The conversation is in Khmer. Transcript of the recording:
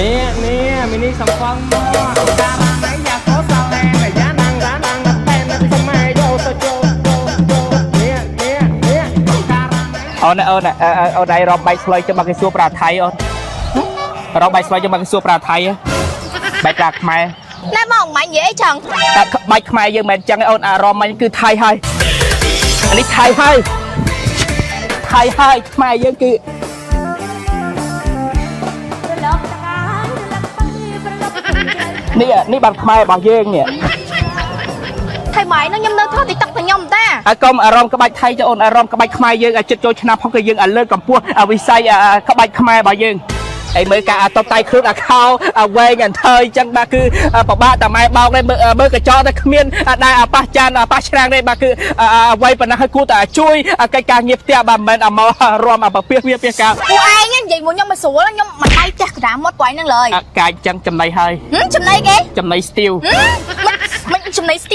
នេះនេះមីនីសំផងមកតារាណៃយ៉ាកោសាឡែយ៉ាណាងរ៉ាណាងតែនសម័យយោទៅចូលចូលចូលនេះនេះនេះតារាណៃ អូនអូនអូនដៃរំបែកស្លុយចាំមកគេសួរប្រាថៃអូនរំបែកស្លុយចាំមកគេសួរប្រាថៃបែកប្រាខ្មែរ ណែបងម៉ាញ់និយាយអីចឹង តែបែកខ្មែរយើងមិនមែនចឹងទេអូនអារម្មណ៍មិញគឺថៃហើយអានេះថៃហើយថៃហើយខ្មែរយើងគឺនេះនេះបានខ្មែររបស់យើងនេះ ថៃម៉ៃនឹងខ្ញុំនៅថត TikTok ទៅខ្ញុំតា ហើយកុំអារម្មណ៍ក្បាច់ថៃចុះអូនអារម្មណ៍ក្បាច់ខ្មែរយើងឲ្យចិត្តចូលឆ្នាំផងគឺយើងឲ្យលើកកម្ពស់វិស័យក្បាច់ខ្មែររបស់យើងអីមើលការតបតៃខ្លួនអាខោអាវែងអន្ថើយចឹងបាទគឺពិបាកតែម៉ែបោកទេមើលមើលកញ្ចក់តែគ្មានដែរអាប៉ះចានអាប៉ះឆ្នាំងទេបាទគឺអ្វីប៉ុណ្ណេះឲ្យគួរតែជួយកិច្ចការងារផ្ទះបាទមិនមែនអាមករំអាពពាសវាពាសកា ពួកឯងនិយាយមួយខ្ញុំមិនស្រួលខ្ញុំមិនដៃចេះក្រាមមាត់ពួកឯងហ្នឹងឡើយ កាយចឹងចំណៃហើយ ចំណៃគេ ចំណៃស្ទៀវ មិនចំណៃស្ទៀ